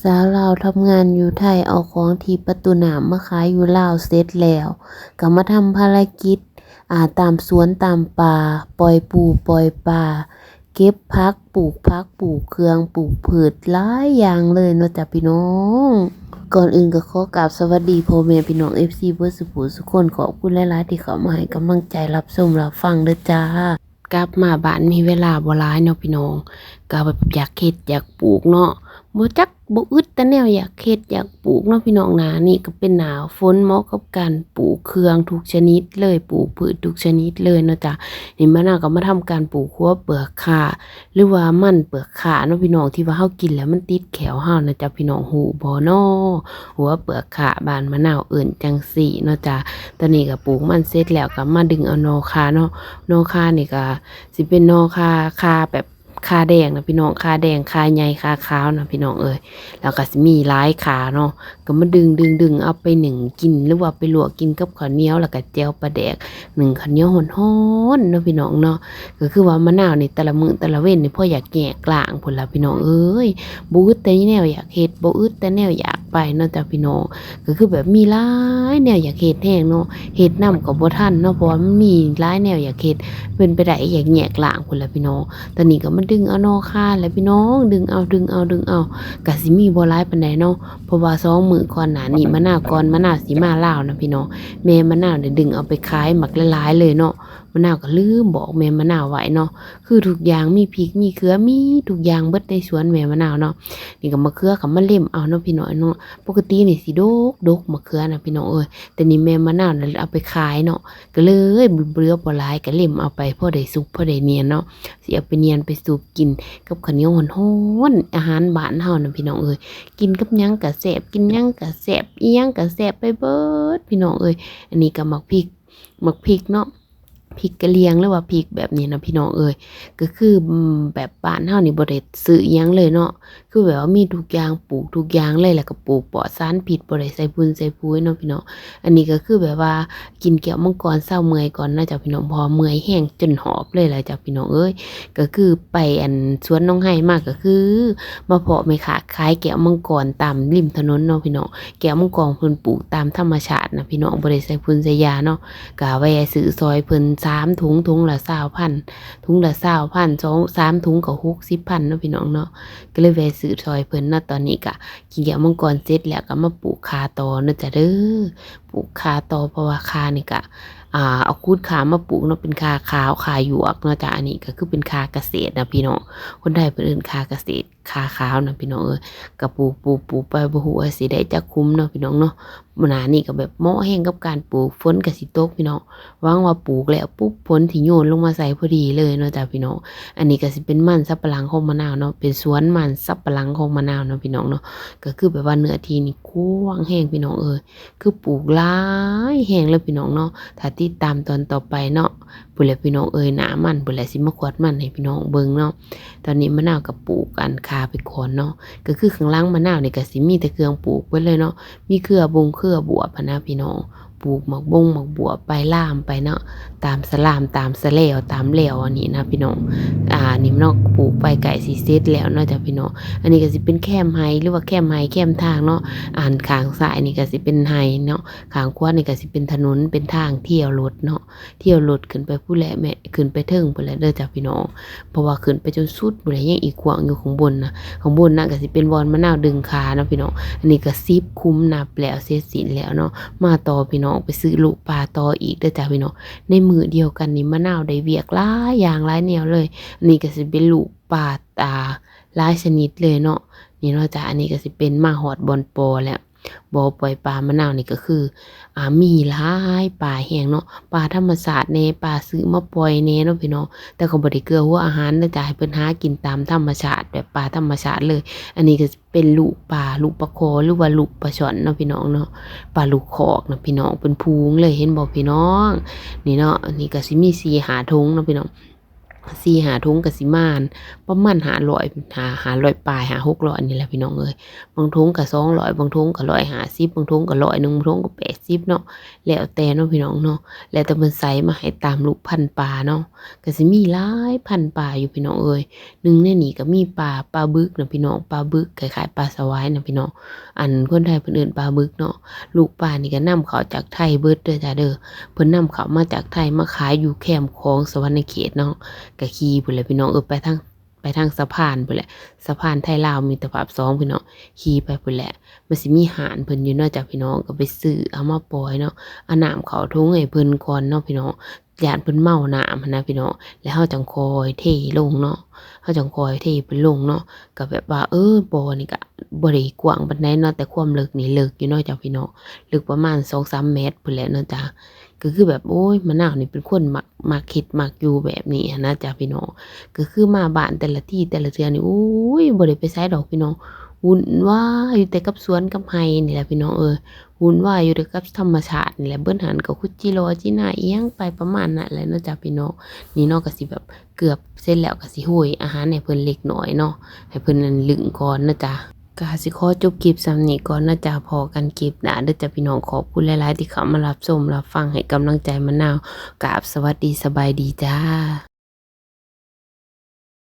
ສາວລາວທຳງານຢູ່ໄທ ເອົາຂອງທີ່ປະຕູນ້ຳມາຂາຍຢູ່ລາວເສັດແລ້ວ ກໍມາທຳພາລະກິດ ອາ ຕາມສວນຕາມປ່າ ປ່ອຍປູປ່ອຍປາ ເກັບຜັກ ປູກຜັກ ປູກເຄື່ອງ ປູກພືດ ຫຼາຍຢ່າງເລີຍເນາະຈ້າພີ່ນ້ອງ. ກ່ອນອື່ນກໍຂໍກາບສະຫວັດດີພໍ່ແມ່ພີ່ນ້ອງ ເອັຟຊີ ເບິດສູ່ຜູ້ສູ່ຄົນ ຂອບຄຸນຫຼາຍໆທີ່ເຂົ້າມາໃຫ້ກຳລັງໃຈ ຮັບຊົມຮັບຟັງເດີຈ້າ. ກັບມາບ້ານມີເວລາບໍ່ຫຼາຍເນາະພີ່ນ້ອງ ກໍແບບຢາກເຮັດຢາກປູກເນາະ ບໍ່ຈັກບໍ່ອຶດແຕ່ແນວຢາກເຮັດຢາກປູກເນາະພີ່ນ້ອງ. ໜ້ານີ້ກໍເປັນໜ້າຝົນ ເໝາະກັບການປູກເຄື່ອງທຸກຊະນິດເລີຍ ປູກພືດທຸກຊະນິດເລີຍເນາະຈ້າ. ນີ້ມານາວກໍມາທຳການປູກຫົວເປືອກຂ່າ ຫຼືວ່າມັນເປືອກຂ່າເນາະພີ່ນ້ອງ ທີ່ວ່າເຮົາກິນແລ້ວມັນຕິດແຂ້ວເຮົານະຈ້າພີ່ນ້ອງ ຮູ້ບໍ່ເນາະ? ຫົວເປືອກຂ່າ ບ້ານມານາວເອີ້ນຈັ່ງຊີ້ເນາະຈ້າ. ຕອນນີ້ກໍປູກມັນເສັດແລ້ວ ກໍມາດຶງເອົາໜໍ່ຂ່າເນາະ. ໜໍ່ຂ່ານີ້ກໍຊິເປັນໜໍ່ຂ່າ ຂ່າແບບຂ່າແດງນະພີ່ນ້ອງ ຂ່າແດງ ຂ່າໃຫຍ່ ຂ່າຂາວນະພີ່ນ້ອງເອີຍ. ແລ້ວກໍຊິມີຫຼາຍຂ່າເນາະ ກໍມາດຶງໆໆ ເອົາໄປໜຶ້ງກິນ ຫຼືວ່າໄປລວກກິນກັບເຂົ້າໜຽວ ແລ້ວກໍແຈ່ວປາແດກ ໜຶ້ງເຂົ້າໜຽວຮ້ອນໆເນາະພີ່ນ້ອງເນາະ. ກໍຄືວ່າມານາວນີ້ແຕ່ລະມື້ແຕ່ລະເວັນນີ້ ພໍຢາກແຍກລ້າງພຸ້ນລະພີ່ນ້ອງເອີຍ ບໍ່ອຶດແຕ່ແນວຢາກເຮັດ ບໍ່ອຶດແຕ່ແນວຢາກໄປເນາະຈ້າພີ່ນ້ອງ. ກໍຄືແບບມີຫຼາຍແນວຢາກເຮັດແຮງເນາະ ເຮັດນຳກໍບໍ່ທັນເນາະ ເພາະວ່າມັນມີຫຼາຍແນວຢາກເຮັດ ເປັນໄປໄດ້ຢາກແຍກລ້າງພຸ້ນລະພີ່ນ້ອງ. ຕອນນີ້ກໍມາດຶງເອົາໜໍ່ຂ່າແຫຼະພີ່ນ້ອງ ດຶງເອົາ ດຶງເອົາ ດຶງເອົາ ກໍຊິມີບໍ່ຫຼາຍປານໃດເນາະ ເພາະວ່າສອງມື້ກ່ອນໜ້ານີ້ ມະນາວ ກ່ອນມະນາວຊິມາລາວນະພີ່ນ້ອງ ແມ່ມະນາວໄດ້ດຶງເອົາໄປຂາຍໝາກຫຼາຍໆເລີຍເນາະ. ມະນາວກໍລືມບອກແມ່ມະນາວໄວ້ເນາະ ຄືທຸກຢ່າງ ມີພິກ ມີເຂືອ ມີທຸກຢ່າງເບິດໃນສວນແມ່ມະນາວເນາະ. ນີ້ກໍມະເຂືອກໍມາເລັມເອົາເນາະພີ່ນ້ອງເນາະ ປົກກະຕິນີ້ຊິດົກໆ ມະເຂືອນະພີ່ນ້ອງເອີຍ ແຕ່ນີ້ແມ່ມະນາວນັ້ນເອົາໄປຂາຍເນາະ ກໍເລີຍບໍ່ເຫຼືອບໍ່ຫຼາຍ ກໍເລັມເອົາໄປພໍໄດ້ຊຸບພໍໄດ້ນຽນເນາະ ຊິເອົາໄປນຽນໄປຊຸບກິນກັບເຂົ້າໜຽວຮ້ອນໆ ອາຫານບ້ານເຮົານະພີ່ນ້ອງເອີຍ ກິນກັບຫຍັງກໍແຊບ ກິນຫຍັງກໍແຊບ ອີ່ຫຍັງກໍແຊບໄປເບິດພີ່ນ້ອງເອີຍ. ອັນນີ້ກໍໝາກພິກ ໝາກພິກເນາະ ພິກກະຫຼຽງ ຫຼືວ່າພິກແບບນີ້ນະພີ່ນ້ອງເອີຍ ກໍຄື ອືມ ແບບບ້ານເຮົານີ້ບໍ່ໄດ້ຊື້ອີ່ຫຍັງເລີຍເນາະ ຄືແບບວ່າມີທຸກຢ່າງ ປູກທຸກຢ່າງເລີຍ ແລ້ວກໍປູກປອດສານພິດ ບໍ່ໄດ້ໃສ່ຝຸ່ນໃສ່ຝຸ່ຍເນາະພີ່ນ້ອງ. ອັນນີ້ກໍຄືແບບວ່າກິນແກ້ວມັງກອນເຊົາເມື່ອຍກ່ອນນະເຈົ້າພີ່ນ້ອງ ເພາະວ່າເມື່ອຍແຮງຈົນຫອບເລີຍລະເຈົ້າພີ່ນ້ອງເອີຍ. ກໍຄືໄປອັນສວນໜອງໄຮມາ ກໍຄືມາພໍ້ແມ່ຄ້າຂາຍແກ້ວມັງກອນຕາມລິມຖະໜົນເນາະພີ່ນ້ອງ ແກ້ວມັງກອນເພິ່ນປູກຕາມທຳມະຊາດນະພີ່ນ້ອງ ບໍ່ໄດ້ໃສ່ຝຸ່ນໃສ່ຢາເນາະ. ກະແວ່ຊື້ຊ່ອຍເພິ່ນສາມຖົງ ຖົງລະຊາວພັນ ຖົງລະຊາວພັນ ສອງ ສາມຖົງກໍຫົກສິບພັນເນາະພີ່ນ້ອງເນາະ ກໍເລີຍແວ່ຊື້ຊ່ອຍເພິ່ນເນາະ. ຕອນນີ້ກະກິນແກ້ວມັງກອນເສັດແລ້ວ ກໍມາປູກຂ່າຕໍ່ເນາະຈ້າເດີ ປູກຂ່າຕໍ່ ເພາະວ່າຂ່ານີ້ກະ ອ່າ ເອົາຂູດຂ່າມາປູກເນາະ ເປັນຂ່າຂາວ ຂ່າຫຍວກເນາະຈ້າ. ອັນນີ້ກໍຄືເປັນຂ່າກະເສດນະພີ່ນ້ອງ ຄົນໄທເພິ່ນເອີ້ນຂ່າກະເສດ ຂາຂາວນະພີ່ນ້ອງເອີຍ ກະປູກ ປູກ ປູກໄປ ບໍ່ຮູ້ວ່າຊິໄດ້ຈັກຂຸມເນາະພີ່ນ້ອງເນາະ. ໜ້ານີ້ກະແບບເໝາະແຮງກັບການປູກ ຝົນກະຊິຕົກພີ່ນ້ອງ ຫວັງວ່າປູກແລ້ວປຸບ ຝົນຊິໂຍນລົງມາໃສ່ພໍດີເລີຍເນາະຈ້າພີ່ນ້ອງ. ອັນນີ້ກະຊິເປັນມັນສັບປະຫຼັງຂອງມະນາວເນາະ ເປັນສວນມັນສັບປະຫຼັງຂອງມະນາວເນາະພີ່ນ້ອງເນາະ. ກະຄືແບບວ່າເນື້ອທີ່ນີ້ກວ້າງແຮງພີ່ນ້ອງເອີຍ ຄືປູກຫຼາຍແຮງເລີຍພີ່ນ້ອງເນາະ. ຖ້າຕິດຕາມຕອນຕໍ່ໄປເນາະ ພຸ້ນແຫຼະພີ່ນ້ອງເອີຍ ໜ້າມັນພຸ້ນແຫຼະ ຊິມາຂວດມັນໃຫ້ພີ່ນ້ອງເບິ່ງເນາະ. ຕອນນີ້ມະນາວກໍປູກອັນຂ່າໄປກ່ອນເນາະ ກໍຄືຂ້າງຫຼັງມະນາວນີ້ກໍຊິມີແຕ່ເຄື່ອງປູກເບິດເລີຍເນາະ ມີເຄືອບົງເຄືອບວບຫັ້ນນະພີ່ນ້ອງ ປູກໝາກບົງໝາກບວບໄປລາມໄປເນາະ ຕາມສະລາມ ຕາມສະແລວ ຕາມແລວອັນນີ້ນະພີ່ນ້ອງ. ອ່າ ນີ້ເນາະ ປູກໄປໃກ້ຊິເສັດແລ້ວເນາະຈ້າພີ່ນ້ອງ. ອັນນີ້ກໍຊິເປັນແຄມໄຮ່ ຫຼືວ່າແຄມໄຮ່ແຄມທາງເນາະ ອັນຂ້າງຊ້າຍນີ້ກໍຊິເປັນໄຮ່ເນາະ ຂ້າງຂວານີ້ກໍຊິເປັນຖະໜົນ ເປັນທາງທ່ຽວລົດເນາະ ທ່ຽວລົດຂຶ້ນໄປພຸ້ນແຫຼະແມ່ ຂຶ້ນໄປເທິງພຸ້ນແຫຼະເດີຈ້າພີ່ນ້ອງ ເພາະວ່າຂຶ້ນໄປຈົນສຸດພຸ້ນແຫຼະ ຍັງອີກກວ້າງຢູ່ຂ້າງບົນນະ. ຂ້າງບົນນັ້ນກໍຊິເປັນບ່ອນມະນາວດຶງຂາເນາະພີ່ນ້ອງ. ອັນນີ້ກໍສິບຂຸມ ນັບແລ້ວເສັດສິ້ນແລ້ວເນາະ. ມາຕໍ່ພີ່ນ້ອງ ໄປຊື້ລູກປາຕໍ່ອີກເດີຈ້າພີ່ນ້ອງ. ໃນມື້ດຽວກັນນີ້ ມະນາວໄດ້ວຽກຫຼາຍຢ່າງຫຼາຍແນວເລີຍ. ອັນນີ້ກໍຊິເປັນລູກປາ ອ່າ ຫຼາຍຊະນິດເລີຍເນາະ ນີ້ເນາະຈ້າ. ອັນນີ້ກໍຊິເປັນມາຮອດບ່ອນປໍແລ້ວ ບໍ່ ປ່ອຍປາມະນາວນີ້ກໍຄື ອ່າ ມີຫຼາຍປາແຮງເນາະ ປາທຳມະຊາດແດ່ ປາຊື້ມາປ່ອຍແດ່ເນາະພີ່ນ້ອງ. ແຕ່ກໍບໍ່ໄດ້ເກືອຫົວອາຫານນະຈ້າ ໃຫ້ເພິ່ນຫາກິນຕາມທຳມະຊາດ ແບບປາທຳມະຊາດເລີຍ. ອັນນີ້ກໍຊິເປັນລູກປາ ລູກປາຄໍ ຫຼືວ່າລູກປາຊ່ອນເນາະພີ່ນ້ອງເນາະ ປາລູກຄອກນະພີ່ນ້ອງ ເປັນຝູງເລີຍ ເຫັນບໍ່ພີ່ນ້ອງ. ນີ້ເນາະ ນີ້ກໍຊິມີສີ່ຫ້າຖົງເນາະພີ່ນ້ອງ. ສີ່ຫ້າຖົງກໍຊິມາປະມານຫ້າຮ້ອຍ ຫ້າ ຫ້າຮ້ອຍປາຍ ຫ້າຫົກຮ້ອຍນີ້ແຫຼະພີ່ນ້ອງເອີຍ. ບາງຖົງກໍສອງຮ້ອຍ ບາງຖົງກໍຮ້ອຍຫ້າສິບ ບາງຖົງກໍຮ້ອຍໜຶ່ງ ບາງຖົງກໍແປດສິບເນາະ ແລ້ວແຕ່ເນາະພີ່ນ້ອງເນາະ. ແລ້ວແຕ່ເພິ່ນໃສ່ມາໃຫ້ຕາມລູກພັນປາເນາະ ກໍຊິມີຫຼາຍພັນປາຢູ່ພີ່ນ້ອງເອີຍ. ໜຶ່ງໃນນີ້ກໍມີປາ ປາບຶກນະພີ່ນ້ອງ ປາບຶກຄ້າຍໆປາສະຫວາຍນະພີ່ນ້ອງ. ອັນຄົນໄທເພິ່ນເອີ້ນປາບຶກເນາະ. ລູກປານີ້ກໍນຳເຂົ້າຈາກໄທເບິດເດີຈ້າເດີ. ເພິ່ນນຳເຂົ້າມາຈາກໄທມາຂາຍຢູ່ແຄມຂອງສະຫວັນນະເຂດເນາະ. ກໍຂີ່ພຸ້ນແຫຼະພີ່ນ້ອງເອີຍ ໄປທາງ ໄປທາງສະພານພຸ້ນແຫຼະ ສະພານໄທລາວມິດຕະພາບສອງພີ່ນ້ອງ. ຂີ່ໄປພຸ້ນແຫຼະ ມັນຊິມີຮ້ານເພິ່ນຢູ່ເນາະຈ້າພີ່ນ້ອງ ກໍໄປຊື້ເອົາມາປ່ອຍເນາະ. ເອົານ້ຳເຂົ້າຖົງໃຫ້ເພິ່ນກ່ອນເນາະພີ່ນ້ອງ ຢ້ານເພິ່ນເມົານ້ຳຫັ້ນນະພີ່ນ້ອງ. ແລ້ວເຮົາຈັ່ງຄ່ອຍເທລົງເນາະ ເຮົາຈັ່ງຄ່ອຍເທເພິ່ນລົງເນາະ. ກໍແບບວ່າ ເອີ ບໍ່ນີ້ກໍບໍ່ໄດ້ກວ້າງປານໃດເນາະ ແຕ່ຄວາມເລິກນີ້ເລິກຢູ່ເນາະຈ້າພີ່ນ້ອງ ເລິກປະມານສອງສາມແມັດພຸ້ນແຫຼະເນາະຈ້າ. ກໍຄືແບບ ໂອ້ຍ ມະນາວນີ້ເປັນຄົນມັກ ມັກເຮັດມັກຢູ່ແບບນີ້ຫັ້ນນະຈ້າພີ່ນ້ອງ. ກໍຄືມາບ້ານແຕ່ລະທີແຕ່ລະເທື່ອນີ້ ໂອ້ຍ ບໍ່ໄດ້ໄປໃສດອກພີ່ນ້ອງ ວຸ້ນວາຍຢູ່ແຕ່ກັບສວນກັບໄຮ່ນີ້ແຫຼະພີ່ນ້ອງເອີຍ. ວຸ້ນວາຍຢູ່ແຕ່ກັບທຳມະຊາດນີ້ແຫຼະ ເບິດຫັ້ນກໍຂຸດຈີ່ຫຼໍ່ຈີ່ນາອີ່ຫຍັງໄປປະມານນັ້ນແຫຼະເນາະຈ້າພີ່ນ້ອງ. ນີ້ເນາະ ກໍຊິແບບເກືອບເສັດແລ້ວ ກໍຊິໂຮຍອາຫານໃຫ້ເພິ່ນເລັກນ້ອຍເນາະ ໃຫ້ເພິ່ນນັ້ນລຶ້ງກ່ອນເນາະຈ້າ. ກໍຊິຂໍຈົບຄລິບສ່ຳນີ້ກ່ອນເນາະຈ້າ ພໍ້ກັນຄລິບໜ້າເດີຈ້າພີ່ນ້ອງ. ຂອບຄຸນຫຼາຍໆທີ່ເຂົ້າມາຮັບຊົມຮັບຟັງ ໃຫ້ກຳລັງໃຈມະນາວ. ກາບສະຫວັດດີ ສະບາຍດີຈ້າ.